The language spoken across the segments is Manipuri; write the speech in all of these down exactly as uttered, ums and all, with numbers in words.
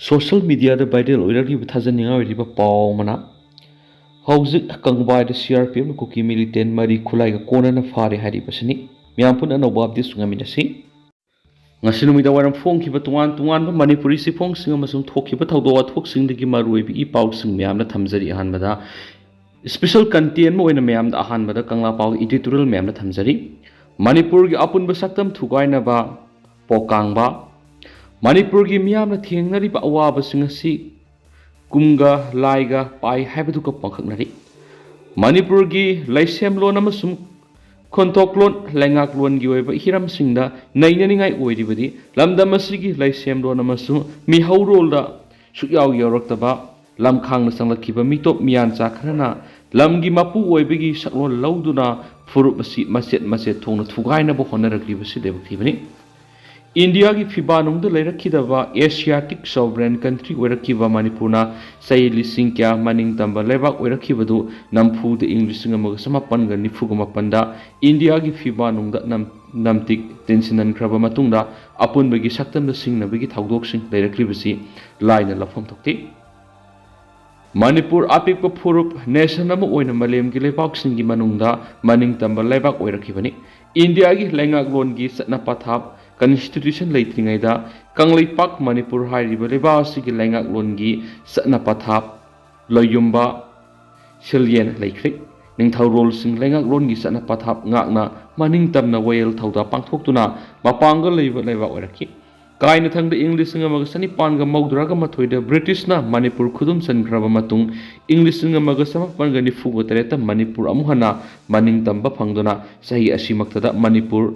ꯁꯣꯁꯤꯌꯦꯜ ꯃꯤꯗꯤꯌꯥꯗ ꯚꯥꯏꯔꯦꯜ ꯑꯣꯏꯔꯛꯂꯤꯕ ꯊꯥꯖꯅꯤꯡꯉꯥꯏ ꯑꯣꯏꯔꯤꯕ ꯄꯥꯎ ꯑꯃꯅ, ꯍꯧꯖꯤꯛ ꯀꯪꯕꯥꯏꯗ ꯁꯤ ꯑꯥꯔ ꯄꯤ ꯑꯦꯐꯅ ꯀꯨꯀꯤ ꯃꯤꯂꯤꯇꯦꯟ ꯃꯔꯤ ꯈꯨꯠꯂꯥꯏꯒ ꯀꯣꯟꯅꯅ ꯐꯥꯔꯦ ꯍꯥꯏꯔꯤꯕꯁꯤꯅꯤ꯫ ꯃꯤꯌꯥꯝ ꯄꯨꯟꯅ ꯑꯅꯧꯕ ꯑꯞꯗꯦꯠꯁꯨ ꯉꯥꯏꯃꯤꯟꯅꯁꯤ꯫ ꯉꯁꯤ ꯅꯨꯃꯤꯗꯥꯡ ꯋꯥꯏꯔꯝ ꯐꯣꯡꯈꯤꯕ ꯇꯣꯉꯥꯟ ꯇꯣꯉꯥꯟꯕ ꯃꯅꯤꯄꯨꯔꯤ ꯆꯦꯐꯣꯡꯁꯤꯡ ꯑꯃꯁꯨꯡ ꯊꯣꯛꯈꯤꯕ ꯊꯧꯗꯣꯛ ꯋꯥꯊꯣꯛꯁꯤꯡꯗꯒꯤ ꯃꯔꯨꯑꯣꯏꯕ ꯏ ꯄꯥꯎꯁꯤꯡ ꯃꯌꯥꯝꯅ ꯊꯝꯖꯔꯤ꯫ ꯑꯍꯥꯟꯕꯗ ꯏꯁꯄꯤꯁꯦꯜ ꯀꯟꯇꯦꯟ ꯑꯃ ꯑꯣꯏꯅ ꯃꯌꯥꯝꯗ ꯑꯍꯥꯟꯕꯗ ꯀꯪꯂꯥ ꯄꯥꯎ ꯏꯗꯤꯇꯣꯔꯤꯌꯦꯜ ꯃꯌꯥꯝꯅ ꯊꯝꯖꯔꯤ꯫ ꯃꯅꯤꯄꯨꯔꯒꯤ ꯑꯄꯨꯟꯕ ꯁꯛꯇꯝ ꯊꯨꯒꯥꯏꯅꯕ ꯄꯣꯛꯀꯥꯡꯕ꯫ ꯃꯅꯤꯄꯨꯔꯒꯤ ꯃꯤꯌꯥꯝꯅ ꯊꯦꯡꯅꯔꯤꯕ ꯑꯋꯥꯕꯁꯤꯡ ꯑꯁꯤ ꯀꯨꯝꯒ ꯂꯥꯏꯒ ꯄꯥꯏ ꯍꯥꯏꯕꯗꯨꯒ ꯄꯥꯡꯈꯛꯅꯔꯤ꯫ ꯃꯅꯤꯄꯨꯔꯒꯤ ꯂꯩꯁꯦꯝꯂꯣꯟ ꯑꯃꯁꯨꯡ ꯈꯣꯟꯊꯣꯛꯂꯣꯟ ꯂꯩꯉꯥꯛꯂꯣꯟꯒꯤ ꯑꯣꯏꯕ ꯍꯤꯔꯝꯁꯤꯡꯗ ꯅꯩꯅꯅꯤꯡꯉꯥꯏ ꯑꯣꯏꯔꯤꯕꯗꯤ ꯂꯝꯗꯝ ꯑꯁꯤꯒꯤ ꯂꯩꯁꯦꯝꯂꯣꯟ ꯑꯃꯁꯨꯡ ꯃꯤꯍꯧꯔꯣꯜꯗ ꯁꯨꯛꯌꯥꯎ ꯌꯥꯎꯔꯛꯇꯕ ꯂꯝꯈꯥꯡꯅ ꯆꯪꯂꯛꯈꯤꯕ ꯃꯤꯇꯣꯞ ꯃꯤꯌꯥꯟꯆꯥ ꯈꯔꯅ ꯂꯝꯒꯤ ꯃꯄꯨ ꯑꯣꯏꯕꯒꯤ ꯁꯛꯂꯣꯟ ꯂꯧꯗꯨꯅ ꯐꯨꯔꯨꯞ ꯑꯁꯤ ꯃꯆꯦꯠ ꯃꯆꯦꯠ ꯊꯣꯛꯅ ꯊꯨꯒꯥꯏꯅꯕ ꯍꯣꯠꯅꯔꯛꯂꯤꯕꯁꯤ ꯂꯥꯏꯕꯛ ꯊꯤꯕꯅꯤ꯫ ꯏꯟꯗꯤꯌꯥꯒꯤ ꯐꯤꯕꯥ ꯅꯨꯡꯗ ꯂꯩꯔꯛꯈꯤꯗꯕ ꯑꯦꯁꯤꯌꯥꯇꯤꯛ ꯁꯣꯚꯔꯦꯟ ꯀꯟꯇ꯭ꯔꯤ ꯑꯣꯏꯔꯛꯈꯤꯕ ꯃꯅꯤꯄꯨꯔꯅ ꯆꯍꯤ ꯂꯤꯁꯤꯡ ꯀꯌꯥ ꯃꯅꯤꯡ ꯇꯝꯕ ꯂꯩꯕꯥꯛ ꯑꯣꯏꯔꯛꯈꯤꯕꯗꯨ ꯅꯝꯐꯨꯗ ꯏꯪ ꯂꯤꯁꯤꯡ ꯑꯃꯒ ꯆꯃꯥꯄꯟꯒ ꯅꯤꯐꯨꯒ ꯃꯥꯄꯟꯗ ꯏꯟꯗꯤꯌꯥꯒꯤ ꯐꯤꯕꯥ ꯅꯨꯡꯗ ꯅꯝ-, ꯅꯝꯇꯤꯛ ꯇꯤꯟꯁꯤꯟꯍꯟꯈ꯭ꯔꯕ ꯃꯇꯨꯡꯗ ꯑꯄꯨꯟꯕꯒꯤ ꯁꯛꯇꯝꯗ ꯁꯤꯡꯅꯕꯒꯤ ꯊꯧꯗꯣꯛꯁꯤꯡ ꯂꯩꯔꯛꯂꯤꯕꯁꯤ ꯂꯥꯏꯅ ꯂꯧꯐꯝ ꯊꯣꯛꯇꯦ꯫ ꯃꯅꯤꯄꯨꯔ ꯑꯄꯤꯛꯄ ꯐꯨꯔꯨꯞ ꯅꯦꯁꯟ ꯑꯃ ꯑꯣꯏꯅ ꯃꯥꯂꯦꯝꯒꯤ ꯂꯩꯕꯥꯛꯁꯤꯡꯒꯤ ꯃꯅꯨꯡꯗ ꯃꯅꯤꯡ ꯇꯝꯕ ꯂꯩꯕꯥꯛ ꯑꯣꯏꯔꯛꯈꯤꯕꯅꯤ꯫ ꯏꯟꯗꯤꯌꯥꯒꯤ ꯂꯩꯉꯥꯛꯂꯣꯟꯒꯤ ꯆꯠꯅ ꯄꯊꯥꯞ ꯀꯟꯁꯇꯤꯇ꯭ꯌꯨꯁꯟ ꯂꯩꯇ꯭ꯔꯤꯉꯩꯗ ꯀꯪꯂꯩꯄꯥꯛ ꯃꯅꯤꯄꯨꯔ ꯍꯥꯏꯔꯤꯕ ꯂꯩꯕꯥꯛ ꯑꯁꯤꯒꯤ ꯂꯩꯉꯥꯛꯂꯣꯟꯒꯤ ꯆꯠꯅ ꯄꯊꯥꯞ ꯂꯣꯌꯨꯝꯕ ꯁꯤꯜꯌꯦꯟ ꯂꯩꯈ꯭ꯔꯦ꯫ ꯅꯤꯡꯊꯧꯔꯣꯜꯁꯤꯡ ꯂꯩꯉꯥꯛꯂꯣꯟꯒꯤ ꯆꯠꯅ ꯄꯊꯥꯞ ꯉꯥꯛꯅ ꯃꯅꯤꯡ ꯇꯝꯅ ꯋꯥꯌꯦꯜ ꯊꯧꯗꯥ ꯄꯥꯡꯊꯣꯛꯇꯨꯅ ꯃꯄꯥꯡꯒꯜ ꯂꯩꯕ ꯂꯩꯕꯥꯛ ꯑꯣꯏꯔꯛꯈꯤ꯫ ꯀꯥꯏꯅꯊꯪꯗ ꯏꯪ ꯂꯤꯁꯤꯡ ꯑꯃꯒ ꯆꯅꯤꯄꯥꯟꯒ ꯃꯧꯗ꯭ꯔꯥꯒ ꯃꯥꯊꯣꯏꯗ ꯕ꯭ꯔꯤꯇꯤꯁꯅ ꯃꯅꯤꯄꯨꯔ ꯈꯨꯗꯨꯝ ꯆꯟꯈ꯭ꯔꯕ ꯃꯇꯨꯡ ꯏꯪ ꯂꯤꯁꯤꯡ ꯑꯃꯒ ꯆꯃꯥꯄꯟꯒ ꯅꯤꯐꯨꯒ ꯇꯔꯦꯠꯇ ꯃꯅꯤꯄꯨꯔ ꯑꯃꯨꯛ ꯍꯟꯅ ꯃꯅꯤꯡ ꯇꯝꯕ ꯐꯪꯗꯨꯅ ꯆꯍꯤ ꯑꯁꯤꯃꯛꯇꯗ Manipur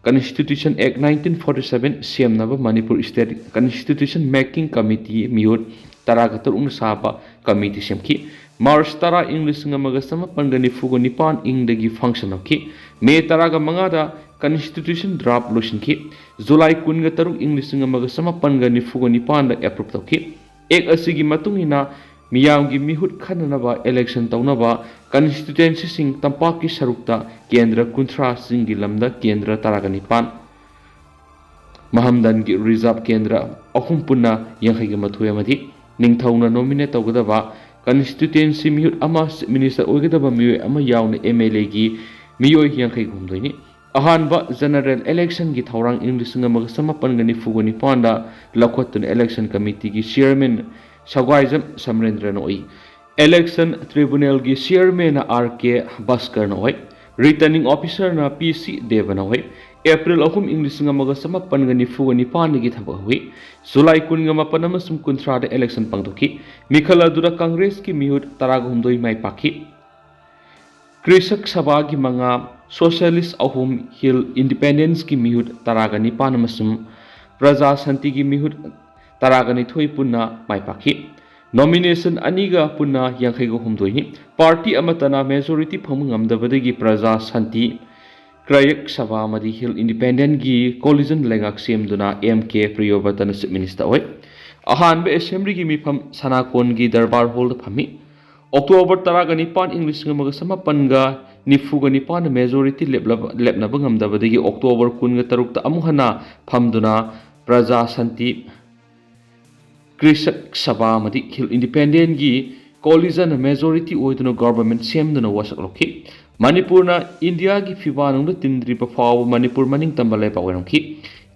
Constitution Act nineteen forty seven ꯁꯦꯝꯅꯕ Manipur State Constitution Making Committee ꯃꯤꯍꯨꯠ ꯇꯔꯥꯒ ꯇꯔꯨꯛꯅ ꯁꯥꯕ ꯀꯃꯤꯇꯤ ꯁꯦꯝꯈꯤ꯫ ꯃꯥꯔꯆ ꯇꯔꯥ ꯏꯪ ꯂꯤꯁꯤꯡ ꯑꯃꯒ ꯆꯃꯥꯄꯟꯒ ꯅꯤꯐꯨꯒ ꯅꯤꯄꯥꯟ ꯏꯪꯗꯒꯤ ꯐꯪꯁꯟ ꯍꯧꯈꯤ꯫ ꯃꯦ ꯇꯔꯥꯒ ꯃꯉꯥꯗ Constitution draft ꯂꯣꯏꯁꯤꯟꯈꯤ꯫ ꯖꯨꯂꯥꯏ ꯀꯨꯟꯒ ꯇꯔꯨꯛ ꯏꯪ ꯂꯤꯁꯤꯡ ꯑꯃꯒ ꯆꯃꯥꯄꯟꯒ ꯅꯤꯐꯨꯒ ꯅꯤꯄꯥꯟꯗ approve ꯇꯧꯈꯤ꯫ Act ꯑꯁꯤꯒꯤ ꯃꯇꯨꯡ ꯏꯟꯅ ꯃꯤꯌꯥꯝꯒꯤ ꯃꯤꯍꯨꯠ ꯈꯟꯅꯅꯕ election ꯇꯧꯅꯕ constituencyꯁꯤꯡ ꯇꯝꯄꯥꯛꯀꯤ ꯁꯔꯨꯛꯇ ꯀꯦꯟꯗ꯭ꯔ ꯀꯨꯟꯊ꯭ꯔꯥ, ꯆꯤꯡꯒꯤ ꯂꯝꯗ ꯀꯦꯟꯗ꯭ꯔ ꯇꯔꯥꯒ ꯅꯤꯄꯥꯟ, ꯃꯍꯝꯗꯟꯒꯤ ꯔꯤꯖꯥꯔꯚ ꯀꯦꯟꯗ꯭ꯔ ꯑꯍꯨꯝ ꯄꯨꯟꯅ ꯌꯥꯡꯈꯩꯒ ꯃꯥꯊꯣꯏ ꯑꯃꯗꯤ ꯅꯤꯡꯊꯧꯅ ꯅꯣꯃꯤꯅꯦꯠ ꯇꯧꯒꯗꯕ ꯀꯟꯁꯇꯤꯇ꯭ꯌꯨꯑꯦꯟꯁꯤ ꯃꯤꯍꯨꯠ ꯑꯃ, ꯆꯤꯐ ꯃꯤꯅꯤꯁꯇꯔ ꯑꯣꯏꯒꯗꯕ ꯃꯤꯑꯣꯏ ꯑꯃ ꯌꯥꯎꯅ ꯑꯦꯝ ꯑꯦꯜ ꯑꯦꯒꯤ ꯃꯤꯑꯣꯏ ꯌꯥꯡꯈꯩꯒ ꯍꯨꯝꯗꯣꯏꯅꯤ꯫ ꯑꯍꯥꯟꯕ ꯖꯦꯅꯔꯦꯜ ꯏꯂꯦꯛꯁꯟꯒꯤ ꯊꯧꯔꯥꯡ ꯏꯪ ꯂꯤꯁꯤꯡ ꯑꯃꯒ ꯆꯃꯥꯄꯟꯒ ꯅꯤꯐꯨꯒ ꯅꯤꯄꯥꯟꯗ ꯂꯧꯈꯠꯇꯨꯅ ꯏꯂꯦꯛꯁꯟ ꯀꯃꯤꯇꯤꯒꯤ ꯆꯤꯌꯔꯃꯦꯟ ꯁꯒ꯭ꯋꯥꯏꯖꯝ ꯁꯃꯔꯦꯟꯗ꯭ꯔꯅ ꯑꯣꯏ꯫ ꯏꯂꯦꯛꯁꯟ ꯇ꯭ꯔꯤꯕꯨꯅꯦꯜꯒꯤ ꯆꯤꯌꯔꯃꯦꯟꯅ ꯑꯥꯔ ꯀꯦ ꯚꯥꯁꯀꯔꯅ ꯑꯣꯏ꯫ ꯔꯤꯇꯔꯅꯤꯡ ꯑꯣꯐꯤꯁꯔꯅ ꯄꯤ ꯁꯤ ꯗꯦꯕꯅ ꯑꯣꯏ꯫ ꯑꯦꯄ꯭ꯔꯤꯜ ꯑꯍꯨꯝ ꯏꯪ ꯂꯤꯁꯤꯡ ꯑꯃꯒ ꯆꯃꯥꯄꯟꯒ ꯅꯤꯐꯨꯒ ꯅꯤꯄꯥꯟꯗꯒꯤ ꯊꯕꯛ ꯍꯧꯏ꯫ ꯖꯨꯂꯥꯏ ꯀꯨꯟꯒ ꯃꯥꯄꯟ ꯑꯃꯁꯨꯡ ꯀꯨꯟꯊ꯭ꯔꯥꯗ ꯏꯂꯦꯛꯁꯟ ꯄꯥꯡꯊꯣꯛꯈꯤ꯫ ꯃꯤꯈꯜ ꯑꯗꯨꯗ ꯀꯪꯒ꯭ꯔꯦꯁꯀꯤ ꯃꯤꯍꯨꯠ ꯇꯔꯥꯒ ꯍꯨꯝꯗꯣꯏ ꯃꯥꯏ ꯄꯥꯛꯈꯤ꯫ ꯀ꯭ꯔꯤꯁꯛ ꯁꯚꯥꯒꯤ ꯃꯉꯥ, ꯁꯣꯁꯤꯌꯦꯂꯤꯁ ꯑꯍꯨꯝ, ꯍꯤꯜ ꯏꯟꯗꯤꯄꯦꯟꯗꯦꯟꯁꯀꯤ ꯃꯤꯍꯨꯠ ꯇꯔꯥꯒ ꯅꯤꯄꯥꯟ ꯑꯃꯁꯨꯡ ꯄ꯭ꯔꯖꯥ ꯁꯥꯟꯇꯤꯒꯤ ꯃꯤꯍꯨꯠ ꯇꯔꯥꯒ ꯅꯤꯊꯣꯏ ꯄꯨꯟꯅ ꯃꯥꯏ ꯄꯥꯛꯈꯤ꯫ ꯅꯣꯃꯤꯅꯦꯁꯟ ꯑꯅꯤꯒ ꯄꯨꯟꯅ ꯌꯥꯡꯈꯩꯒ ꯍꯨꯝꯗꯣꯏꯅꯤ꯫ ꯄꯥꯔꯇꯤ ꯑꯃꯠꯇꯅ ꯃꯦꯖꯣꯔꯤꯇꯤ ꯐꯪꯕ ꯉꯝꯗꯕꯗꯒꯤ ꯄ꯭ꯔꯖꯥ ꯁꯥꯟꯇꯤ, ꯀ꯭ꯔꯌꯛ ꯁꯚꯥ ꯑꯃꯗꯤ ꯍꯤꯜ ꯏꯟꯗꯤꯄꯦꯟꯗꯦꯟꯒꯤ ꯀꯣꯂꯤꯖꯟ ꯂꯩꯉꯥꯛ ꯁꯦꯝꯗꯨꯅ ꯑꯦꯝ ꯀꯦ ꯄ꯭ꯔꯤꯌꯣꯕ꯭ꯔꯇꯅ ꯆꯤꯐ ꯃꯤꯅꯤꯁꯇꯔ ꯑꯣꯏ꯫ ꯑꯍꯥꯟꯕ ꯑꯦꯁꯦꯝꯕ꯭ꯂꯤꯒꯤ ꯃꯤꯐꯝ ꯁꯅꯥꯀꯣꯟꯒꯤ ꯗꯔꯕꯥꯔ ꯍꯣꯜꯗ ꯐꯝꯃꯤ꯫ ꯑꯣꯛꯇꯣꯕꯔ ꯇꯔꯥꯒ ꯅꯤꯄꯥꯟ ꯏꯪ ꯂꯤꯁꯤꯡ ꯑꯃꯒ ꯆꯃꯥꯄꯟꯒ ꯅꯤꯐꯨꯒ ꯅꯤꯄꯥꯟꯗ ꯃꯦꯖꯣꯔꯤꯇꯤ ꯂꯦꯞꯂꯕ-, ꯂꯦꯞꯅꯕ ꯉꯝꯗꯕꯗꯒꯤ ꯑꯣꯛꯇꯣꯕꯔ ꯀꯨꯟꯒ ꯇꯔꯨꯛꯇ ꯑꯃꯨꯛ ꯍꯟꯅ ꯐꯝꯗꯨꯅ ꯄ꯭ꯔꯖꯥ ꯁꯥꯟꯇꯤ, ꯀ꯭ꯔꯤꯁꯛ ꯁꯚꯥ ꯑꯃꯗꯤ ꯍꯤꯜ ꯏꯟꯗꯤꯄꯦꯟꯗꯦꯟꯒꯤ ꯀꯣꯂꯤꯖꯟꯅ ꯃꯦꯖꯣꯔꯤꯇꯤ ꯑꯣꯏꯗꯨꯅ ꯒꯣꯚꯔꯟꯃꯦꯟꯠ ꯁꯦꯝꯗꯨꯅ ꯋꯥꯁꯛ ꯂꯧꯈꯤ꯫ ꯃꯅꯤꯄꯨꯔꯅ ꯏꯟꯗꯤꯌꯥꯒꯤ ꯐꯤꯕꯥꯛꯅꯨꯡꯗ ꯇꯤꯟꯗ꯭ꯔꯤꯕ ꯐꯥꯎꯕ ꯃꯅꯤꯄꯨꯔ ꯃꯅꯤꯡꯇꯝꯕ ꯂꯩꯕꯥꯛ ꯑꯣꯏꯔꯝꯈꯤ꯫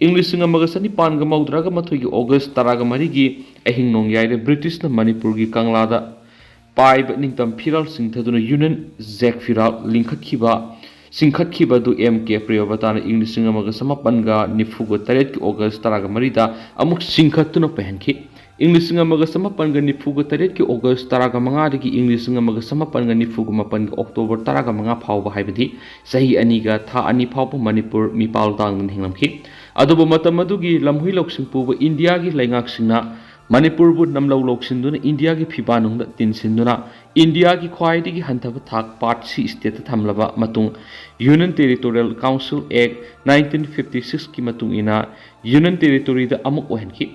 ꯏꯪ ꯂꯤꯁꯤꯡ ꯑꯃꯒ ꯆꯅꯤꯄꯥꯟꯒ ꯃꯧꯗ꯭ꯔꯥꯒ ꯃꯥꯊꯣꯏꯒꯤ ꯑꯣꯒꯁ ꯇꯔꯥꯒ ꯃꯔꯤꯒꯤ ꯑꯍꯤꯡ ꯅꯣꯡꯌꯥꯏꯗ ꯕ꯭ꯔꯤꯇꯤꯁꯅ ꯃꯅꯤꯄꯨꯔꯒꯤ ꯀꯪꯂꯥꯗ ꯄꯥꯏꯕ ꯅꯤꯡꯇꯝ ꯐꯤꯔꯥꯜ ꯆꯤꯡꯊꯗꯨꯅ ꯌꯨꯅꯤꯌꯟ ꯖꯦꯛ ꯐꯤꯔꯥꯜ ꯂꯤꯡꯈꯠꯈꯤꯕ, ꯆꯤꯡꯈꯠꯈꯤꯕ ꯑꯗꯨ ꯑꯦꯝ ꯀꯦ ꯄ꯭ꯔꯤꯌꯣꯕ꯭ꯔꯇꯥꯅ ꯏꯪ ꯂꯤꯁꯤꯡ ꯑꯃꯒ ꯆꯃꯥꯄꯟꯒ ꯅꯤꯐꯨꯒ ꯇꯔꯦꯠꯀꯤ ꯑꯣꯒꯁ ꯇꯔꯥꯒ ꯃꯔꯤꯗ ꯑꯃꯨꯛ ꯆꯤꯡꯈꯠꯇꯨꯅ ꯄꯥꯏꯍꯟꯈꯤ꯫ ꯏꯪ ꯂꯤꯁꯤꯡ ꯑꯃꯒ ꯆꯃꯥꯄꯟꯒ ꯅꯤꯐꯨꯒ ꯇꯔꯦꯠꯀꯤ ꯑꯣꯒꯁ ꯇꯔꯥꯒ ꯃꯉꯥꯗꯒꯤ ꯏꯪ ꯂꯤꯁꯤꯡ ꯑꯃꯒ ꯆꯃꯥꯄꯟꯒ ꯅꯤꯐꯨꯒ ꯃꯥꯄꯟꯒꯤ ꯑꯣꯛꯇꯣꯕꯔ ꯇꯔꯥꯒ ꯃꯉꯥ ꯐꯥꯎꯕ, ꯍꯥꯏꯕꯗꯤ ꯆꯍꯤ ꯑꯅꯤꯒ ꯊꯥ ꯑꯅꯤ ꯐꯥꯎꯕ ꯃꯅꯤꯄꯨꯔ ꯃꯤꯄꯥꯜ ꯇꯥꯡꯗꯅ ꯍꯤꯡꯂꯝꯈꯤ꯫ ꯑꯗꯨꯕꯨ ꯃꯇꯝ ꯑꯗꯨꯒꯤ ꯂꯝꯍꯨꯏ ꯂꯧꯁꯤꯡ ꯄꯨꯕ ꯏꯟꯗꯤꯌꯥꯒꯤ ꯂꯩꯉꯥꯛꯁꯤꯡꯅ ꯃꯅꯤꯄꯨꯔꯕꯨ ꯅꯝꯂꯧ ꯂꯧꯁꯤꯟꯗꯨꯅ ꯏꯟꯗꯤꯌꯥꯒꯤ ꯐꯤꯕꯥꯛꯅꯨꯡꯗ ꯇꯤꯟꯁꯤꯟꯗꯨꯅ ꯏꯟꯗꯤꯌꯥꯒꯤ ꯈ꯭ꯋꯥꯏꯗꯒꯤ ꯍꯟꯊꯕ ꯊꯥꯛ Part C stateꯇ ꯊꯝꯂꯕ ꯃꯇꯨꯡ Union Territorial Council Act nineteen fifty sixꯀꯤ ꯃꯇꯨꯡ ꯏꯟꯅ Union Territoryꯗ ꯑꯃꯨꯛ ꯑꯣꯏꯍꯟꯈꯤ꯫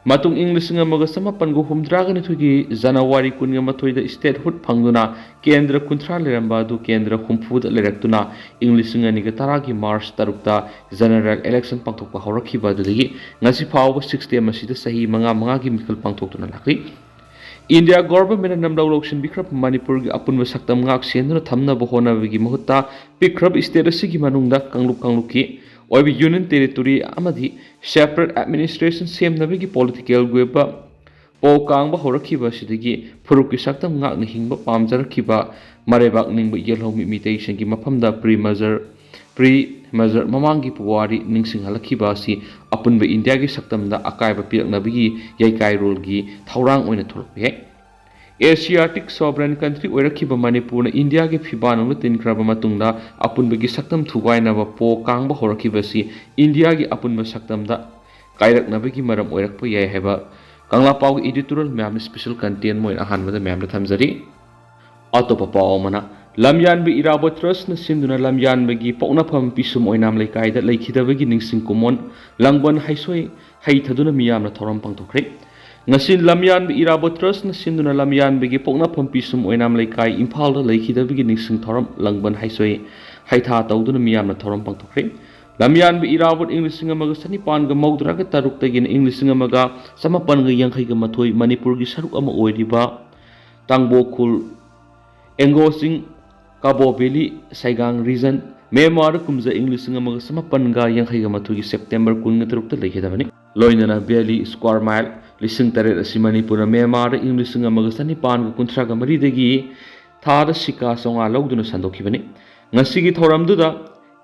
ꯃꯇꯨꯡ ꯏꯪ ꯂꯤꯁꯤꯡ ꯑꯃꯒ ꯆꯃꯥꯄꯟꯒ ꯍꯨꯝꯗ꯭ꯔꯥꯒ ꯅꯤꯊꯣꯏꯒꯤ ꯖꯅꯋꯥꯔꯤ ꯀꯨꯟꯒ ꯃꯥꯊꯣꯏꯗ statehood ꯐꯪꯗꯨꯅ ꯀꯦꯟꯗ꯭ꯔ ꯀꯨꯟꯊ꯭ꯔꯥ ꯂꯩꯔꯝꯕ ꯑꯗꯨ ꯀꯦꯟꯗ꯭ꯔ ꯍꯨꯝꯐꯨꯗ ꯂꯩꯔꯛꯇꯨꯅ ꯏꯪ ꯂꯤꯁꯤꯡ ꯑꯅꯤꯒ ꯇꯔꯥꯒꯤ March ꯇꯔꯨꯛꯇ general election ꯄꯥꯡꯊꯣꯛꯄ ꯍꯧꯔꯛꯈꯤꯕ ꯑꯗꯨꯗꯒꯤ ꯉꯁꯤ ꯐꯥꯎꯕ six term ꯑꯁꯤꯗ ꯆꯍꯤ ꯃꯉꯥ ꯃꯉꯥꯒꯤ ꯃꯤꯈꯜ ꯄꯥꯡꯊꯣꯛꯇꯨꯅ ꯂꯥꯛꯂꯤ꯫ India government ꯅ ꯅꯝꯂꯧ ꯂꯧꯁꯤꯟꯕꯤꯈ꯭ꯔꯕ ꯃꯅꯤꯄꯨꯔꯒꯤ ꯑꯄꯨꯟꯕ ꯁꯛꯇꯝ ꯉꯥꯛ ꯁꯦꯟꯗꯨꯅ ꯊꯝꯅꯕ ꯍꯣꯠꯅꯕꯒꯤ ꯃꯍꯨꯠꯇ ꯄꯤꯛꯈ꯭ꯔꯕ state ꯑꯁꯤꯒꯤ ꯃꯅꯨꯡꯗ ꯀꯥꯡꯂꯨꯞ ꯀꯥꯡꯂꯨꯞꯀꯤ ꯑꯣꯏꯕ union territory ꯑꯃꯗꯤ separate administration ꯁꯦꯝꯅꯕꯒꯤ political ꯑꯣꯏꯕ ꯄꯥꯎ ꯀꯥꯡꯕ ꯍꯧꯔꯛꯈꯤꯕ ꯑꯁꯤꯗꯒꯤ ꯐꯨꯔꯨꯞꯀꯤ ꯁꯛꯇꯝ ꯉꯥꯛꯅ ꯍꯤꯡꯕ ꯄꯥꯝꯖꯔꯛꯈꯤꯕ ꯃꯔꯩꯕꯥꯛ ꯅꯤꯡꯕ ꯌꯦꯜꯍꯧꯃꯤ ꯃꯤꯇꯩꯁꯤꯡꯒꯤ ꯃꯐꯝꯗ pre merger, pre merger ꯃꯃꯥꯡꯒꯤ ꯄꯨꯋꯥꯔꯤ ꯅꯤꯡꯁꯤꯡꯍꯜꯂꯛꯈꯤꯕ ꯑꯁꯤ ꯑꯄꯨꯟꯕ ꯏꯟꯗꯤꯌꯥꯒꯤ ꯁꯛꯇꯝꯗ ꯑꯀꯥꯏꯕ ꯄꯤꯔꯛꯅꯕꯒꯤ ꯌꯩꯀꯥꯏꯔꯣꯜꯒꯤ ꯊꯧꯔꯥꯡ ꯑꯣꯏꯅ ꯊꯣꯛꯂꯛꯄ ꯌꯥꯏ꯫ Asiatic sovereign country ꯑꯣꯏꯔꯛꯈꯤꯕ ꯃꯅꯤꯄꯨꯔꯅ ꯏꯟꯗꯤꯌꯥꯒꯤ ꯐꯤꯕꯥꯟ ꯑꯃꯗ ꯇꯤꯟꯈ꯭ꯔꯕ ꯃꯇꯨꯡꯗ ꯑꯄꯨꯟꯕꯒꯤ ꯁꯛꯇꯝ ꯊꯨꯒꯥꯏꯅꯕ ꯄꯣ ꯀꯥꯡꯕ ꯍꯧꯔꯛꯈꯤꯕ ꯑꯁꯤ ꯏꯟꯗꯤꯌꯥꯒꯤ ꯑꯄꯨꯟꯕ ꯁꯛꯇꯝꯗ ꯀꯥꯏꯔꯛꯅꯕꯒꯤ ꯃꯔꯝ ꯑꯣꯏꯔꯛꯄ ꯌꯥꯏ ꯍꯥꯏꯕ ꯀꯪꯂꯥ ꯄꯥꯎꯒꯤ editorial ꯃꯌꯥꯝ special content ꯑꯣꯏꯅ ꯑꯍꯥꯟꯕꯗ ꯃꯌꯥꯝꯗ ꯊꯝꯖꯔꯤ꯫ ꯑꯇꯣꯞꯄ ꯄꯥꯎ ꯑꯃꯅ, ꯂꯝꯌꯥꯟꯕ ꯏꯔꯥꯕꯣꯠ ꯇ꯭ꯔꯁꯅ ꯁꯤꯟꯗꯨꯅ ꯂꯝꯌꯥꯟꯕꯒꯤ ꯄꯣꯛꯅꯐꯝ ꯄꯤꯁꯨꯝ ꯑꯣꯏꯅꯥꯝ ꯂꯩꯀꯥꯏꯗ ꯂꯩꯈꯤꯗꯕꯒꯤ ꯅꯤꯡꯁꯤꯡ ꯀꯨꯝꯑꯣꯟ ꯂꯥꯡꯕꯟ ꯍꯩꯁꯣꯏ ꯍꯩꯊꯗꯨꯅ ꯃꯤꯌꯥꯝꯅ ꯊꯧꯔꯝ ꯄꯥꯡꯊꯣꯛꯈ꯭ꯔꯦ꯫ ꯉꯁꯤ ꯂꯝꯌꯥꯟꯕ ꯏꯔꯥꯕꯣꯠ ꯇ꯭ꯔꯁꯅ ꯁꯤꯟꯗꯨꯅ ꯂꯝꯌꯥꯟꯕꯒꯤ ꯄꯣꯛꯅꯐꯝ ꯄꯤꯁꯨꯝ ꯑꯣꯏꯅꯥꯝ ꯂꯩꯀꯥꯏ ꯏꯝꯐꯥꯜꯗ ꯂꯩꯈꯤꯗꯕꯒꯤ ꯅꯤꯡꯁꯤꯡ ꯊꯧꯔꯝ ꯂꯥꯡꯕꯟ ꯍꯩꯁꯣꯏ ꯍꯩꯊꯥ ꯇꯧꯗꯨꯅ ꯃꯤꯌꯥꯝꯅ ꯊꯧꯔꯝ ꯄꯥꯡꯊꯣꯛꯈ꯭ꯔꯦ꯫ ꯂꯝꯌꯥꯟꯕ ꯏꯔꯥꯕꯣꯠ ꯏꯪ ꯂꯤꯁꯤꯡ ꯑꯃꯒ ꯆꯅꯤꯄꯥꯟꯒ ꯃꯧꯗ꯭ꯔꯥꯒ ꯇꯔꯨꯛꯇꯒꯤꯅ ꯏꯪ ꯂꯤꯁꯤꯡ ꯑꯃꯒ ꯆꯃꯥꯄꯟꯒ ꯌꯥꯡꯈꯩꯒ ꯃꯥꯊꯣꯏ ꯃꯅꯤꯄꯨꯔꯒꯤ ꯁꯔꯨꯛ ꯑꯃ ꯑꯣꯏꯔꯤꯕ ꯇꯥꯡꯕꯣꯈꯨꯜ, ꯑꯦꯡꯒꯣ ꯆꯤꯡ, ꯀꯥꯕꯣ ꯚꯦꯂꯤ, ꯁꯩꯒꯥꯡ region, ꯃ꯭ꯌꯥꯟꯃꯥꯔꯗ ꯀꯨꯝꯖꯥ ꯏꯪ ꯂꯤꯁꯤꯡ ꯑꯃꯒ ꯆꯃꯥꯄꯟꯒ ꯌꯥꯡꯈꯩꯒ ꯃꯥꯊꯣꯏꯒꯤ September ꯀꯨꯟꯒ ꯇꯔꯨꯛꯇ ꯂꯩꯈꯤꯗꯕꯅꯤ꯫ ꯂꯣꯏꯅꯅ valley square mile ꯂꯤꯁꯤꯡ ꯇꯔꯦꯠ ꯑꯁꯤ ꯃꯅꯤꯄꯨꯔꯅ ꯃ꯭ꯌꯥꯟꯃꯥꯔꯗ ꯏꯪ ꯂꯤꯁꯤꯡ ꯑꯃꯒ ꯆꯅꯤꯄꯥꯟꯒ ꯀꯨꯟꯊ꯭ꯔꯥꯒ ꯃꯔꯤꯗꯒꯤ ꯊꯥꯗ ꯁꯤꯀꯥ ꯆꯥꯝꯃꯉꯥ ꯂꯧꯗꯨꯅ ꯁꯟꯗꯣꯛꯈꯤꯕꯅꯤ꯫ ꯉꯁꯤꯒꯤ ꯊꯧꯔꯝꯗꯨꯗ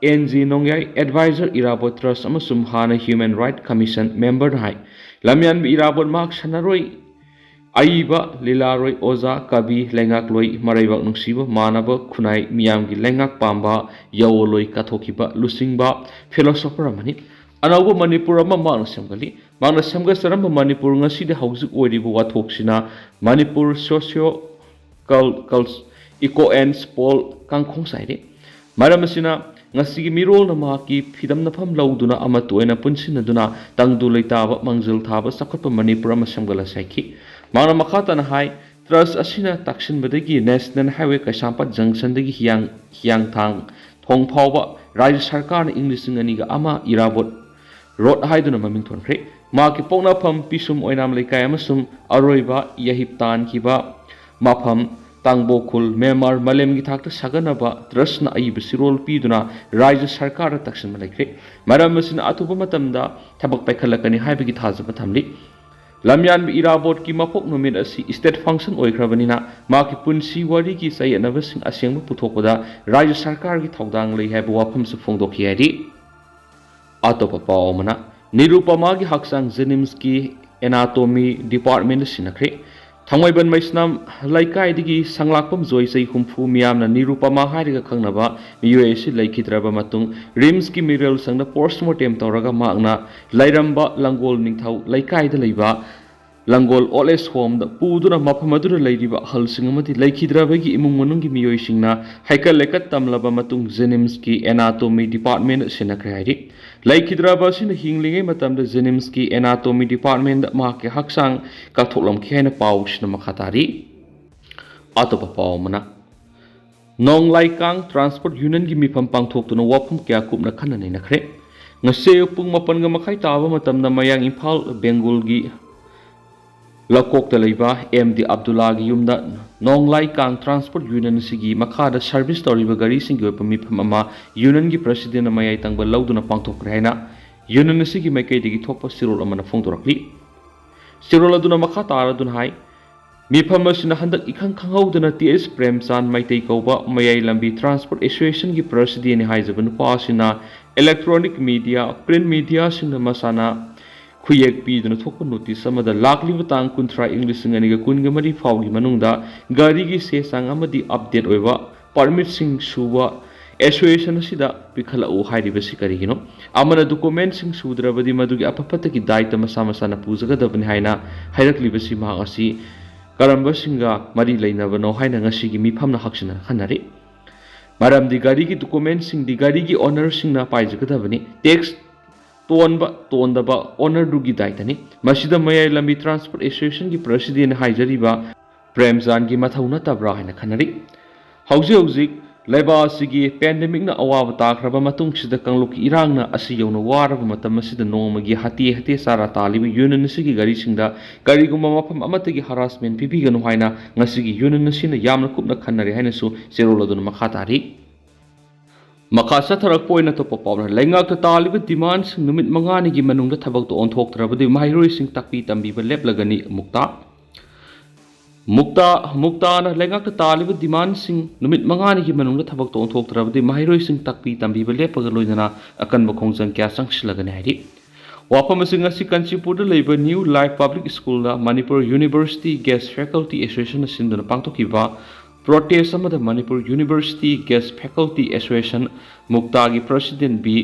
ꯑꯦꯟ ꯖꯤ ꯅꯣꯡꯌꯥꯏ, advisor ꯏꯔꯥꯕꯣꯠ ꯇ꯭ꯔꯁ ꯑꯃꯁꯨꯡ ꯍꯥꯟꯅ Human Right Commission member ꯅ ꯍꯥꯏ, ꯂꯝꯌꯥꯟꯕ ꯏꯔꯥꯕꯣꯠ ꯃꯍꯥꯛ ꯁꯥꯟꯅꯔꯣꯏ, ꯑꯏꯕ, ꯂꯤꯂꯥꯔꯣꯏ, ꯑꯣꯖꯥ, ꯀꯕꯤ, ꯂꯩꯉꯥꯛꯂꯣꯏ, ꯃꯔꯩꯕꯥꯛ ꯅꯨꯡꯁꯤꯕ, ꯃꯥꯟꯅꯕ ꯈꯨꯟꯅꯥꯏ, ꯃꯤꯌꯥꯝꯒꯤ ꯂꯩꯉꯥꯛ ꯄꯥꯝꯕ, ꯌꯧꯋꯂꯣꯏ ꯀꯠꯊꯣꯛꯈꯤꯕ ꯂꯨꯆꯤꯡꯕ philosopher ꯑꯃꯅꯤ꯫ ꯑꯅꯧꯕ ꯃꯅꯤꯄꯨꯔ ꯑꯃ ꯃꯍꯥꯛꯅ ꯁꯦꯝꯒꯠꯂꯤ꯫ ꯃꯍꯥꯛꯅ ꯁꯦꯝꯒꯠꯆꯔꯝꯕ ꯃꯅꯤꯄꯨꯔ ꯉꯁꯤꯗꯤ ꯍꯧꯖꯤꯛ ꯑꯣꯏꯔꯤꯕ ꯋꯥꯊꯣꯛꯁꯤꯅ Manipur socio cul-, cul-, eco and spol ꯀꯥꯡꯈꯣꯡ ꯆꯥꯏꯔꯤ꯫ ꯃꯔꯝ ꯑꯁꯤꯅ ꯉꯁꯤꯒꯤ ꯃꯤꯔꯣꯜꯅ ꯃꯍꯥꯛꯀꯤ ꯐꯤꯗꯝꯅꯐꯝ ꯂꯧꯗꯨꯅ ꯑꯃꯠꯇ ꯑꯣꯏꯅ ꯄꯨꯟꯁꯤꯟꯅꯗꯨꯅ ꯇꯪꯗꯨ ꯂꯩꯇꯥꯕ, ꯃꯥꯡꯖꯤꯜ ꯊꯥꯕ, ꯆꯥꯎꯈꯠꯄ ꯃꯅꯤꯄꯨꯔ ꯑꯃ ꯁꯦꯝꯒꯠꯂꯁꯤ ꯍꯥꯏꯈꯤ꯫ ꯃꯍꯥꯛꯅ ꯃꯈꯥ ꯇꯥꯅ ꯍꯥꯏ, ꯇ꯭ꯔꯁ ꯑꯁꯤꯅ ꯇꯥꯛꯁꯤꯟꯕꯗꯒꯤ ꯅꯦꯁꯅꯦꯜ ꯍꯥꯏꯋꯦ ꯀꯩꯁꯥꯝꯄꯥꯠ ꯖꯪꯁꯟꯗꯒꯤ ꯍꯤꯌꯥꯡ, ꯍꯤꯌꯥꯡꯊꯥꯡ ꯊꯣꯡ ꯐꯥꯎꯕ ꯔꯥꯖ꯭ꯌ ꯁꯔꯀꯥꯔꯅ ꯏꯪ ꯂꯤꯁꯤꯡ ꯑꯅꯤꯒ ꯑꯃ ꯏꯔꯥꯕꯣꯠ ꯔꯣꯗ ꯍꯥꯏꯗꯨꯅ ꯃꯃꯤꯡ ꯊꯣꯟꯈ꯭ꯔꯦ꯫ ꯃꯍꯥꯛꯀꯤ ꯄꯣꯛꯅꯐꯝ ꯄꯤꯁꯨꯝ ꯑꯣꯏꯅꯥꯝ ꯂꯩꯀꯥꯏ ꯑꯃꯁꯨꯡ ꯑꯔꯣꯏꯕ ꯌꯥꯍꯤꯞ ꯇꯥꯟꯈꯤꯕ ꯃꯐꯝ ꯇꯥꯡꯕꯣꯈꯨꯜ, ꯃ꯭ꯌꯥꯟꯃꯥꯔ, ꯃꯥꯂꯦꯝꯒꯤ ꯊꯥꯛꯇ ꯁꯥꯒꯠꯅꯕ ꯇ꯭ꯔꯁꯅ ꯑꯏꯕ ꯆꯤꯔꯣꯜ ꯄꯤꯗꯨꯅ ꯔꯥꯖ꯭ꯌ ꯁꯔꯀꯥꯔꯗ ꯇꯛꯁꯤꯟꯕ ꯂꯩꯈ꯭ꯔꯦ꯫ ꯃꯔꯝ ꯑꯁꯤꯅ ꯑꯊꯨꯕ ꯃꯇꯝꯗ ꯊꯕꯛ ꯄꯥꯏꯈꯠꯂꯛꯀꯅꯤ ꯍꯥꯏꯕꯒꯤ ꯊꯥꯖꯕ ꯊꯝꯂꯤ꯫ ꯂꯝꯌꯥꯟꯕ ꯏꯔꯥꯕꯣꯠꯀꯤ ꯃꯄꯣꯛ ꯅꯨꯃꯤꯠ ꯑꯁꯤ ꯁ꯭ꯇꯦꯠ ꯐꯪꯁꯟ ꯑꯣꯏꯈ꯭ꯔꯕꯅꯤꯅ ꯃꯍꯥꯛꯀꯤ ꯄꯨꯟꯁꯤ ꯋꯥꯔꯤꯒꯤ ꯆꯌꯦꯠꯅꯕꯁꯤꯡ ꯑꯁꯦꯡꯕ ꯄꯨꯊꯣꯛꯄꯗ ꯔꯥꯖ꯭ꯌ ꯁꯔꯀꯥꯔꯒꯤ ꯊꯧꯗꯥꯡ ꯂꯩ ꯍꯥꯏꯕ ꯋꯥꯐꯝꯁꯨ ꯐꯣꯡꯗꯣꯛꯈꯤ ꯍꯥꯏꯔꯤ꯫ ꯑꯇꯣꯞꯄ ꯄꯥꯎ ꯑꯃꯅ, ꯅꯤꯔꯨꯄꯃꯥꯒꯤ ꯍꯛꯆꯥꯡ ꯖꯦꯅꯤꯝꯁꯀꯤ ꯑꯦꯅꯥꯇꯣꯃꯤ ꯗꯤꯄꯥꯔꯠꯃꯦꯟꯗ ꯁꯤꯟꯅꯈ꯭ꯔꯦ꯫ ꯊꯥꯡꯃꯩꯕꯟ ꯃꯩꯁꯅꯥꯝ ꯂꯩꯀꯥꯏꯗꯒꯤ ꯁꯪꯂꯥꯛꯄꯝ ꯖꯣꯏ ꯆꯍꯤ ꯍꯨꯝꯐꯨ, ꯃꯤꯌꯥꯝꯅ ꯅꯤꯔꯨꯄꯃꯥ ꯍꯥꯏꯔꯒ ꯈꯪꯅꯕ ꯃꯤꯑꯣꯏ ꯑꯁꯤ ꯂꯩꯈꯤꯗ꯭ꯔꯕ ꯃꯇꯨꯡ ꯔꯤꯝꯁꯀꯤ ꯃꯤꯔꯦꯜ ꯁꯪꯗ ꯄꯣꯁꯃꯣꯔꯇꯦꯝ ꯇꯧꯔꯒ ꯃꯍꯥꯛꯅ ꯂꯩꯔꯝꯕ ꯂꯪꯒꯣꯜ ꯅꯤꯡꯊꯧ ꯂꯩꯀꯥꯏꯗ ꯂꯩꯕ ꯂꯪꯒꯣꯜ ꯑꯣꯜ ꯑꯦꯖ ꯍꯣꯝꯗ ꯄꯨꯗꯨꯅ ꯃꯐꯝ ꯑꯗꯨꯗ ꯂꯩꯔꯤꯕ ꯑꯍꯜꯁꯤꯡ ꯑꯃꯗꯤ ꯂꯩꯈꯤꯗ꯭ꯔꯕꯒꯤ ꯏꯃꯨꯡ ꯃꯅꯨꯡꯒꯤ ꯃꯤꯑꯣꯏꯁꯤꯡꯅ ꯍꯩꯀꯠ ꯂꯩꯀꯠ ꯇꯝꯂꯕ ꯃꯇꯨꯡ ꯖꯦꯅꯤꯝꯁꯀꯤ ꯑꯦꯅꯥꯇꯣꯃꯤ ꯗꯤꯄꯥꯔꯠꯃꯦꯟꯗ ꯁꯤꯟꯅꯈ꯭ꯔꯦ ꯍꯥꯏꯔꯤ꯫ ꯂꯩꯈꯤꯗ꯭ꯔꯕ ꯑꯁꯤꯅ ꯍꯤꯡꯂꯤꯉꯩ ꯃꯇꯝꯗ ꯖꯦꯅꯤꯝꯁꯀꯤ ꯑꯦꯅꯥꯇꯣꯃꯤ ꯗꯤꯄꯥꯔꯠꯃꯦꯟꯗ ꯃꯍꯥꯛꯀꯤ ꯍꯛꯆꯥꯡ ꯀꯠꯊꯣꯛꯂꯝꯈꯤ ꯍꯥꯏꯅ ꯄꯥꯎꯁꯤꯅ ꯃꯈꯥ ꯇꯥꯔꯤ꯫ ꯑꯇꯣꯞꯄ ꯄꯥꯎ ꯑꯃꯅ, ꯅꯣꯡꯂꯥꯏꯀꯥꯡ ꯇ꯭ꯔꯥꯟꯁꯄꯣꯔꯠ ꯌꯨꯅꯤꯌꯟꯒꯤ ꯃꯤꯐꯝ ꯄꯥꯡꯊꯣꯛꯇꯨꯅ ꯋꯥꯐꯝ ꯀꯌꯥ ꯀꯨꯞꯅ ꯈꯟꯅ ꯅꯩꯅꯈ꯭ꯔꯦ꯫ ꯉꯁꯤ ꯑꯌꯨꯛ ꯄꯨꯡ ꯃꯥꯄꯟꯒ ꯃꯈꯥꯏ ꯇꯥꯕ ꯃꯇꯝꯗ ꯃꯌꯥꯡ ꯏꯝꯐꯥꯜ ꯕꯦꯡꯒꯨꯜꯒꯤ ꯂꯀꯣꯛꯇ ꯂꯩꯕ ꯑꯦꯝ ꯗꯤ ꯑꯕꯗꯨꯜꯂꯥꯒꯤ ꯌꯨꯝꯗ ꯅꯣꯡꯂꯥꯏꯀꯥꯡ ꯇ꯭ꯔꯥꯟꯁꯄꯣꯔꯠ ꯌꯨꯅꯤꯌꯟ ꯑꯁꯤꯒꯤ ꯃꯈꯥꯗ ꯁꯔꯚꯤꯁ ꯇꯧꯔꯤꯕ ꯒꯥꯔꯤꯁꯤꯡꯒꯤ ꯑꯣꯏꯕ ꯃꯤꯐꯝ ꯑꯃ ꯌꯨꯅꯤꯌꯟꯒꯤ ꯄ꯭ꯔꯁꯤꯗꯦꯟꯅ ꯃꯌꯥꯏ ꯇꯪꯕ ꯂꯧꯗꯨꯅ ꯄꯥꯡꯊꯣꯛꯈ꯭ꯔꯦ ꯍꯥꯏꯅ ꯌꯨꯅꯤꯌꯟ ꯑꯁꯤꯒꯤ ꯃꯥꯏꯀꯩꯗꯒꯤ ꯊꯣꯛꯄ ꯆꯤꯔꯣꯜ ꯑꯃꯅ ꯐꯣꯡꯗꯣꯔꯛꯂꯤ꯫ ꯆꯤꯔꯣꯜ ꯑꯗꯨꯅ ꯃꯈꯥ ꯇꯥꯔꯗꯨꯅ ꯍꯥꯏ, ꯃꯤꯐꯝ ꯑꯁꯤꯅ ꯍꯟꯗꯛ ꯏꯈꯪ ꯈꯪꯍꯧꯗꯅ ꯇꯤ ꯑꯦꯁ ꯄ꯭ꯔꯦꯝꯆꯥꯟ ꯃꯩꯇꯩ ꯀꯧꯕ ꯃꯌꯥꯏ ꯂꯝꯕꯤ ꯇ꯭ꯔꯥꯟꯁꯄꯣꯔꯠ ꯑꯦꯁꯣꯁꯤꯌꯦꯁꯟꯒꯤ ꯄ꯭ꯔꯁꯤꯗꯦꯟꯅꯤ ꯍꯥꯏꯖꯕ ꯅꯨꯄꯥ ꯑꯁꯤꯅ ꯏꯂꯦꯛꯇ꯭ꯔꯣꯅꯤꯛ ꯃꯤꯗꯤꯌꯥ, ꯄ꯭ꯔꯤꯟꯠ ꯃꯤꯗꯤꯌꯥꯁꯤꯡꯗ ꯃꯁꯥꯅ ꯈꯨꯌꯦꯛ ꯄꯤꯗꯨꯅ ꯊꯣꯛꯄ ꯅꯣꯇꯤꯁ ꯑꯃꯗ ꯂꯥꯛꯂꯤꯕ ꯇꯥꯡ ꯀꯨꯟꯊ꯭ꯔꯥ ꯏꯪ ꯂꯤꯁꯤꯡ ꯑꯅꯤꯒ ꯀꯨꯟꯒ ꯃꯔꯤ ꯐꯥꯎꯒꯤ ꯃꯅꯨꯡꯗ ꯒꯥꯔꯤꯒꯤ ꯆꯦ ꯆꯥꯡ ꯑꯃꯗꯤ ꯑꯞꯗꯦꯠ ꯑꯣꯏꯕ ꯄꯥꯔꯃꯤꯠꯁꯤꯡ ꯁꯨꯕ ꯑꯦꯁꯣꯁꯤꯌꯦꯁꯟ ꯑꯁꯤꯗ ꯄꯤꯈꯠꯂꯛꯎ ꯍꯥꯏꯔꯤꯕꯁꯤ ꯀꯔꯤꯒꯤꯅꯣ? ꯑꯃꯅ ꯗꯣꯀꯨꯃꯦꯟꯠꯁꯤꯡ ꯁꯨꯗ꯭ꯔꯕꯗꯤ ꯃꯗꯨꯒꯤ ꯑꯐ ꯐꯠꯇꯒꯤ ꯗꯥꯏꯇ ꯃꯁꯥ ꯃꯁꯥꯅ ꯄꯨꯖꯒꯗꯕꯅꯤ ꯍꯥꯏꯅ ꯍꯥꯏꯔꯛꯂꯤꯕꯁꯤ ꯃꯍꯥꯛ ꯑꯁꯤ ꯀꯔꯝꯕꯁꯤꯡꯒ ꯃꯔꯤ ꯂꯩꯅꯕꯅꯣ ꯍꯥꯏꯅ ꯉꯁꯤꯒꯤ ꯃꯤꯐꯝꯅ ꯍꯛꯆꯤꯟꯅ ꯈꯟꯅꯔꯤ꯫ ꯃꯔꯝꯗꯤ ꯒꯥꯔꯤꯒꯤ ꯗꯣꯀꯨꯃꯦꯟꯁꯤꯡꯗꯤ ꯒꯥꯔꯤꯒꯤ ꯑꯣꯅꯔꯁꯤꯡꯅ ꯄꯥꯏꯖꯒꯗꯕꯅꯤ꯫ ꯇꯦꯛꯁ ꯇꯣꯟꯕ ꯇꯣꯟꯗꯕ ꯑꯣꯅꯔꯗꯨꯒꯤ ꯗꯥꯏꯇꯅꯤ꯫ ꯃꯁꯤꯗ ꯃꯌꯥꯏ ꯂꯝꯕꯤ ꯇ꯭ꯔꯥꯟꯁꯄꯣꯔꯠ ꯑꯦꯁꯣꯁꯤꯌꯦꯁꯟꯒꯤ ꯄ꯭ꯔꯁꯤꯗꯦꯟꯅ ꯍꯥꯏꯖꯔꯤꯕ ꯄ꯭ꯔꯦꯝꯆꯥꯟꯒꯤ ꯃꯊꯧ ꯅꯠꯇꯕ꯭ꯔꯥ ꯍꯥꯏꯅ ꯈꯟꯅꯔꯤ꯫ ꯍꯧꯖꯤꯛ ꯍꯧꯖꯤꯛ ꯂꯩꯕꯥꯛ ꯑꯁꯤꯒꯤ ꯄꯦꯟꯗꯦꯃꯤꯛꯅ ꯑꯋꯥꯕ ꯇꯥꯈ꯭ꯔꯕ ꯃꯇꯨꯡꯁꯤꯗ ꯀꯥꯡꯂꯨꯞꯀꯤ ꯏꯔꯥꯡꯅ ꯑꯁꯤ ꯌꯧꯅ ꯋꯥꯔꯕ ꯃꯇꯝ ꯑꯁꯤꯗ ꯅꯣꯡꯃꯒꯤ ꯍꯥꯇꯦ ꯍꯥꯇꯦ ꯆꯥꯔꯥ ꯇꯥꯜꯂꯤꯕ ꯌꯨꯅꯤꯌꯟ ꯑꯁꯤꯒꯤ ꯒꯥꯔꯤꯁꯤꯡꯗ ꯀꯔꯤꯒꯨꯝꯕ ꯃꯐꯝ ꯑꯃꯠꯇꯒꯤ ꯍꯔꯥꯁꯃꯦꯟ ꯄꯤꯕꯤꯒꯅꯨ ꯍꯥꯏꯅ ꯉꯁꯤꯒꯤ ꯌꯨꯅꯤꯌꯟ ꯑꯁꯤꯅ ꯌꯥꯝꯅ ꯀꯨꯞꯅ ꯈꯟꯅꯔꯦ ꯍꯥꯏꯅꯁꯨ ꯆꯦꯔꯣꯜ ꯑꯗꯨꯅ ꯃꯈꯥ ꯇꯥꯔꯤ꯫ ꯃꯈꯥ ꯆꯠꯊꯔꯛꯄ ꯑꯣꯏꯅ ꯑꯇꯣꯞꯄ ꯄꯥꯎꯅ ꯂꯩꯉꯥꯛꯇ ꯇꯥꯜꯂꯤꯕ ꯗꯤꯃꯥꯟꯁꯤꯡ ꯅꯨꯃꯤꯠ ꯃꯉꯥꯅꯤꯒꯤ ꯃꯅꯨꯡꯗ ꯊꯕꯛꯇ ꯑꯣꯟꯊꯣꯛꯇ꯭ꯔꯕꯗꯤ ꯃꯍꯩꯔꯣꯏꯁꯤꯡ ꯇꯥꯛꯄꯤ ꯇꯝꯕꯤꯕ ꯂꯦꯞꯂꯒꯅꯤ꯫ ꯃꯨꯛꯇꯥ ꯃꯨꯛꯇꯥ ꯃꯨꯛꯇꯥꯅ ꯂꯩꯉꯥꯛꯇ ꯇꯥꯜꯂꯤꯕ ꯗꯤꯃꯥꯟꯁꯤꯡ ꯅꯨꯃꯤꯠ ꯃꯉꯥꯅꯤꯒꯤ ꯃꯅꯨꯡꯗ ꯊꯕꯛꯇ ꯑꯣꯟꯊꯣꯛꯇ꯭ꯔꯕꯗꯤ ꯃꯍꯩꯔꯣꯏꯁꯤꯡ ꯇꯥꯛꯄꯤ ꯇꯝꯕꯤꯕ ꯂꯦꯞꯄꯒ ꯂꯣꯏꯅꯅ ꯑꯀꯟꯕ ꯈꯣꯡꯖꯪ ꯀꯌꯥ ꯆꯪꯁꯤꯜꯂꯒꯅꯤ ꯍꯥꯏꯔꯤ꯫ ꯋꯥꯐꯝ ꯑꯁꯤ ꯉꯁꯤ ꯀꯥꯟꯆꯤꯄꯨꯔꯗ ꯂꯩꯕ ꯅ꯭ꯌꯨ ꯂꯥꯏꯐ ꯄꯕ꯭ꯂꯤꯛ ꯁ꯭ꯀꯨꯜꯗ ꯃꯅꯤꯄꯨꯔ ꯌꯨꯅꯤꯚꯔꯁꯤꯇꯤ ꯒꯦꯁ ꯐꯦꯀꯜꯇꯤ ꯑꯦꯁꯣꯁꯤꯌꯦꯁꯟꯅ ꯁꯤꯟꯗꯨꯅ ꯄꯥꯡꯊꯣꯛꯈꯤꯕ ꯄ꯭ꯔꯣꯇꯦꯁ ꯑꯃꯗ Manipur university guest faculty association ꯃꯨꯛꯇꯥꯒꯤ ꯄ꯭ꯔꯁꯤꯗꯦꯟ ꯕꯤ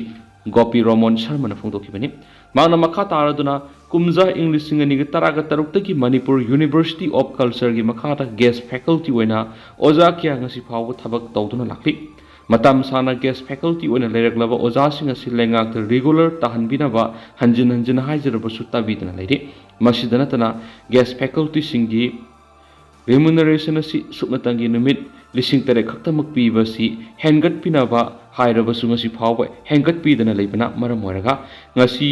ꯒꯣꯄꯤ ꯔꯣꯃꯣꯟ ꯁꯔꯃꯅ ꯐꯣꯡꯗꯣꯛꯈꯤꯕꯅꯤ꯫ ꯃꯍꯥꯛꯅ ꯃꯈꯥ ꯇꯥꯔꯗꯨꯅ ꯀꯨꯝꯖꯥ ꯏꯪ ꯂꯤꯁꯤꯡ ꯑꯅꯤꯒ ꯇꯔꯥꯒ ꯇꯔꯨꯛꯇꯒꯤ ꯃꯅꯤꯄꯨꯔ ꯌꯨꯅꯤꯚꯔꯁꯤꯇꯤ ꯑꯣꯐ ꯀꯜꯆꯔꯒꯤ ꯃꯈꯥꯗ ꯒꯦꯁ ꯐꯦꯀꯜꯇꯤ ꯑꯣꯏꯅ ꯑꯣꯖꯥ ꯀꯌꯥ ꯉꯁꯤ ꯐꯥꯎꯕ ꯊꯕꯛ ꯇꯧꯗꯨꯅ ꯂꯥꯛꯂꯤ꯫ ꯃꯇꯝ ꯁꯥꯡꯅ ꯒꯦꯁ ꯐꯦꯀꯜꯇꯤ ꯑꯣꯏꯅ ꯂꯩꯔꯛꯂꯕ ꯑꯣꯖꯥꯁꯤꯡ ꯑꯁꯤ ꯂꯩꯉꯥꯛꯇ ꯔꯤꯒꯨꯂꯔ ꯇꯥꯍꯟꯕꯤꯅꯕ ꯍꯟꯖꯤꯟ ꯍꯟꯖꯤꯟ ꯍꯥꯏꯖꯔꯕꯁꯨ ꯇꯥꯕꯤꯗꯅ ꯂꯩꯔꯤ꯫ ꯃꯁꯤꯗ ꯅꯠꯇꯅ ꯒꯦꯁ ꯐꯦꯀꯜꯇꯤꯁꯤꯡꯒꯤ ꯔꯤꯃꯨꯅꯔꯦꯁꯟ ꯑꯁꯤ ꯁꯨꯞꯅꯇꯪꯒꯤ ꯅꯨꯃꯤꯠ ꯂꯤꯁꯤꯡ ꯇꯔꯦꯠ ꯈꯛꯇꯃꯛ ꯄꯤꯕ ꯑꯁꯤ ꯍꯦꯟꯒꯠꯄꯤꯅꯕ ꯍꯥꯏꯔꯕꯁꯨ ꯉꯁꯤ ꯐꯥꯎꯕ ꯍꯦꯟꯒꯠꯄꯤꯗꯅ ꯂꯩꯕꯅ ꯃꯔꯝ ꯑꯣꯏꯔꯒ ꯉꯁꯤ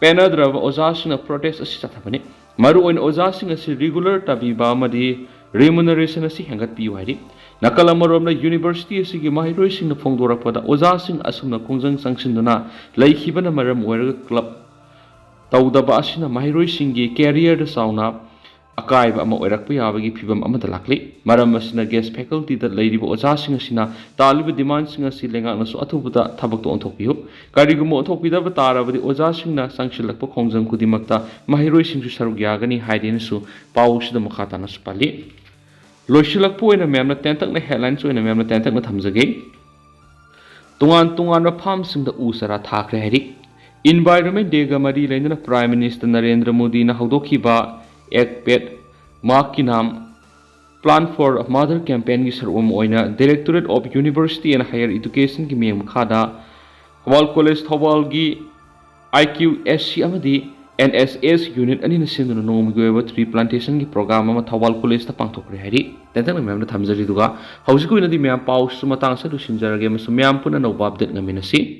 ꯄꯦꯟꯅꯗ꯭ꯔꯕ ꯑꯣꯖꯥꯁꯤꯡꯅ ꯄ꯭ꯔꯣꯇꯦꯁ ꯑꯁꯤ ꯆꯠꯊꯕꯅꯤ꯫ ꯃꯔꯨꯑꯣꯏꯅ ꯑꯣꯖꯥꯁꯤꯡ ꯑꯁꯤ ꯔꯤꯒꯨꯂꯔ ꯇꯥꯕꯤꯕ ꯑꯃꯗꯤ ꯔꯤꯃꯨꯅꯔꯦꯁꯟ ꯑꯁꯤ ꯍꯦꯟꯒꯠꯄꯤꯌꯨ ꯍꯥꯏꯔꯤ꯫ ꯅꯥꯀꯜ ꯑꯃꯔꯣꯝꯗ ꯌꯨꯅꯤꯚꯔꯁꯤꯇꯤ ꯑꯁꯤꯒꯤ ꯃꯍꯩꯔꯣꯏꯁꯤꯡꯅ ꯐꯣꯡꯗꯣꯔꯛꯄꯗ ꯑꯣꯖꯥꯁꯤꯡ ꯑꯁꯨꯝꯅ ꯈꯣꯡꯖꯪ ꯆꯪꯁꯤꯟꯗꯨꯅ ꯂꯩꯈꯤꯕꯅ ꯃꯔꯝ ꯑꯣꯏꯔꯒ ꯀ꯭ꯂꯕ ꯇꯧꯗꯕ ꯑꯁꯤꯅ ꯃꯍꯩꯔꯣꯏꯁꯤꯡꯒꯤ ꯀꯦꯔꯤꯌꯔꯗ ꯆꯥꯎꯅ ꯑꯀꯥꯏꯕ ꯑꯃ ꯑꯣꯏꯔꯛꯄ ꯌꯥꯕꯒꯤ ꯐꯤꯚꯝ ꯑꯃꯗ ꯂꯥꯛꯂꯤ꯫ ꯃꯔꯝ ꯑꯁꯤꯅ ꯒꯦꯁ ꯐꯦꯀꯜꯇꯤꯗ ꯂꯩꯔꯤꯕ ꯑꯣꯖꯥꯁꯤꯡ ꯑꯁꯤꯅ ꯇꯥꯜꯂꯤꯕ ꯗꯤꯃꯥꯟꯁꯤꯡ ꯑꯁꯤ ꯂꯩꯉꯥꯛꯅꯁꯨ ꯑꯊꯨꯕꯗ ꯊꯕꯛꯇ ꯑꯣꯟꯊꯣꯛꯄꯤꯌꯨ꯫ ꯀꯔꯤꯒꯨꯝꯕ ꯑꯣꯟꯊꯣꯛꯄꯤꯗꯕ ꯇꯥꯔꯕꯗꯤ ꯑꯣꯖꯥꯁꯤꯡꯅ ꯆꯪꯁꯤꯜꯂꯛꯄ ꯈꯣꯡꯖꯪ ꯈꯨꯗꯤꯡꯃꯛꯇ ꯃꯍꯩꯔꯣꯏꯁꯤꯡꯁꯨ ꯁꯔꯨꯛ ꯌꯥꯒꯅꯤ ꯍꯥꯏꯔꯦꯅꯁꯨ ꯄꯥꯎꯁꯤꯗ ꯃꯈꯥ ꯇꯥꯅꯁꯨ ꯄꯜꯂꯤ꯫ ꯂꯣꯏꯁꯤꯜꯂꯛꯄ ꯑꯣꯏꯅ ꯃꯌꯥꯝꯅ ꯇꯦꯟꯇꯛꯅ ꯍꯦꯗꯂꯥꯏꯟꯁ ꯑꯣꯏꯅ ꯃꯌꯥꯝꯅ ꯇꯦꯟꯇꯛꯅ ꯊꯝꯖꯒꯦ꯫ ꯇꯣꯉꯥꯟ ꯇꯣꯉꯥꯟꯕ ꯐꯥꯝꯁꯤꯡꯗ ꯎ ꯆꯥꯔꯥ ꯊꯥꯈ꯭ꯔꯦ ꯍꯥꯏꯔꯤ꯫ ꯏꯟꯚꯥꯏꯔꯣꯟꯃꯦꯟ ꯗꯦꯒ ꯃꯔꯤ ꯂꯩꯅꯅ ꯄ꯭ꯔꯥꯏꯝ ꯃꯤꯅꯤꯁꯇꯔ ꯅꯔꯦꯟꯗ꯭ꯔ ꯃꯣꯗꯤꯅ ꯍꯧꯗꯣꯛꯈꯤꯕ ꯑꯦꯛ ꯄꯦꯠ ꯃꯥ ꯀꯤ ꯅꯥꯝ Plant for Mother campaignꯒꯤ ꯁꯔꯨꯛ ꯑꯃ ꯑꯣꯏꯅ Directorate of University and Higher Educationꯒꯤ ꯃꯤꯠꯌꯦꯡ ꯃꯈꯥꯗ ꯊꯧꯕꯥꯜ ꯀꯣꯂꯦꯖ ꯊꯧꯕꯥꯜꯒꯤ I Q S C ꯑꯃꯗꯤ N S S unit ꯑꯅꯤꯅ ꯁꯤꯟꯗꯨꯅ ꯅꯣꯡꯃꯒꯤ ꯑꯣꯏꯕ tree plantationꯒꯤ program ꯑꯃ ꯊꯧꯕꯥꯜ ꯀꯣꯂꯦꯖꯇ ꯄꯥꯡꯊꯣꯛꯈ꯭ꯔꯦ ꯍꯥꯏꯗꯤ ꯇꯦꯟꯇꯛꯅ ꯃꯌꯥꯝꯗ ꯊꯝꯖꯔꯤꯗꯨꯒ, ꯍꯧꯖꯤꯛꯀꯤ ꯑꯣꯏꯅꯗꯤ ꯃꯌꯥꯝ ꯄꯥꯎꯁꯨ ꯃꯇꯥꯡ ꯑꯁꯤꯗ ꯂꯣꯏꯁꯤꯟꯖꯔꯒꯦ ꯑꯃꯁꯨꯡ ꯃꯌꯥꯝ ꯄꯨꯟꯅ ꯑꯅꯧꯕ update ꯉꯥꯏꯃꯤꯟꯅꯁꯤ꯫